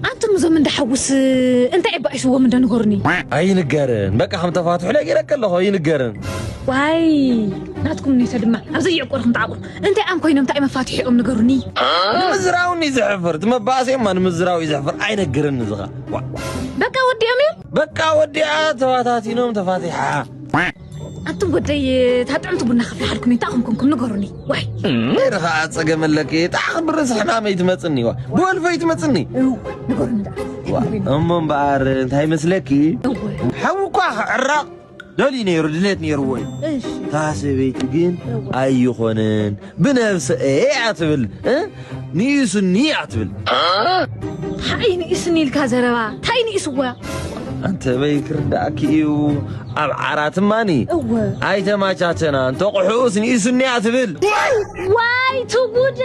ኣንቱም እዞም እንዳ ሓውስ እንታይ ኣባኢስዎም እንዶ ንገሩኒ። ኣይንገርን፣ በቃ ከም ተፋትሑ ነጊረኪ ኣለኹ። ኣይንገርን። ዋይ፣ ናትኩም ኔተ ድማ ኣብ ዘየዕቆርኩም ተዓቑ። እንታይ ኣም ኮይኖም እንታይ መፋትሒኦም ንገሩኒ። ንምዝራውኒ ዘሕፍር እቲ መባእሰማ ንምዝራው እዩ ዘሕፍር። ኣይነግርን ንዝኻ። በቃ ወዲኦም እዮም። በቃ ወዲኣ፣ ተባታቲኖም፣ ተፋቲሓ። ኣንቱም ወደይ፣ ታጥዕምቲ ቡና ከፍልሓልኩም እንታይ ኣኹም ኮንኩም ንገሩኒ። ዋይ። ነይርኻ ጸገም ኣለኪ። ጣዕ ብርስ ሕማመይ ትመጽኒ ዋ፣ ብወልፈይ ትመጽኒ። ንገሩኒ ደኣ። እሞ እምበኣር እንታይ መስለኪ? ሓዊ እኳ ክዕረቕ ደልዩ ነይሩ፣ ድሌት ነይርዎ እዩ። እታ ሰበይቲ ግን ኣይኾነን፣ ብነብሰ እያ ትብል። ንኢሱኒ እያ ትብል። እንታይ ንኢስኒ ኢልካ ዘረባ እንታይ ንኢስዋ? ኣንተ በይ ክርዳእኪ እዩ። ኣብ ዓራት ማኒ እወ። ኣይተማቻቸና እንተቑሑኡስ ንኢሱኒ እያ ትብል። ዋይ ትጉደ።